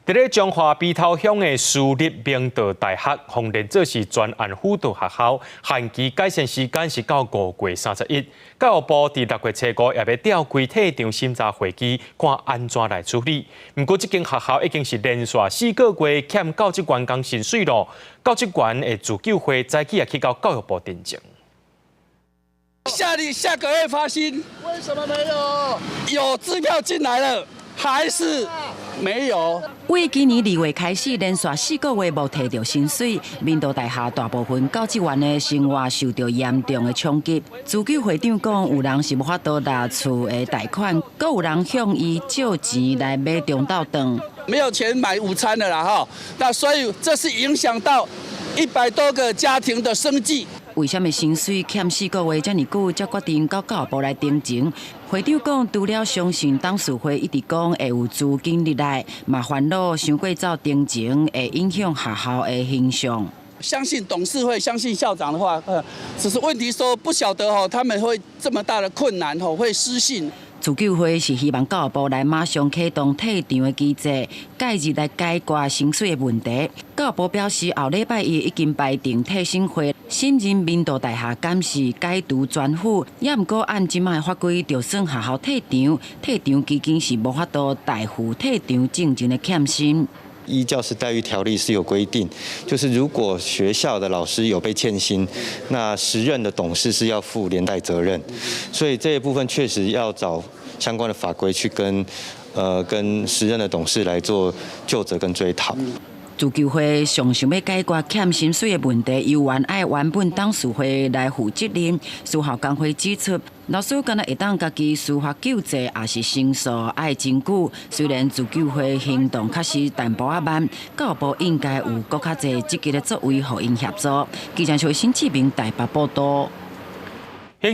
佇咧彰化埤頭鄉的私立明道大學，予認做是專案輔導學校，限期改善時間是到5月31。教育部佇6月初五也欲召開退場審查會議，看按怎來處理。毋過，這間學校已經是連續4個月欠教職員工薪水囉。教職員的自救會早起也去到教育部陳情。下下個月發薪，為什麼沒有？有支票進來了，還是沒有？為今年2月開始，連續4個月無提著薪水，明道大學大部分教職員的生活受著嚴重的衝擊。自救會長講，有人是無法度納厝的貸款，閣有人向伊借錢來買中晝頓。沒有錢買午餐的啦，哈！那所以這是影響到100多個家庭的生計。為啥物薪水欠四個月遮爾久，才決定到教育部來陳情？會長講，除了相信董事會一直講會有資金入來，嘛煩惱傷過早陳情會影響學校的形象。相信董事會，相信校長的話，只是問題說不曉得吼，他們會這麼大的困難吼，會失信。自救會是希望教育部來馬上啟動退場的機制，介入來解決薪水的問題。教育部表示，後禮拜一已經排定退審會，審認明道大學敢是解除專輔，也毋過按這擺的法規，就算學校退場，退場基金是無法度代付退場進前的欠薪。依教師待遇條例是有規定，就是如果學校的老師有被欠薪，那時任的董事是要負連帶責任，所以這一部分確實要找相關的法規去跟時任的董事來做究責跟追討。自救會上想欲解決欠薪水的問題，猶原愛原本董事會來負責任。私校工會指出，老師敢若會當家己司法救濟，抑是申訴愛真久。雖然自救會行動確實淡薄仔慢，教育部應該有閣較濟積極的作為，予𪜶協助。記者徐新志明台北報道。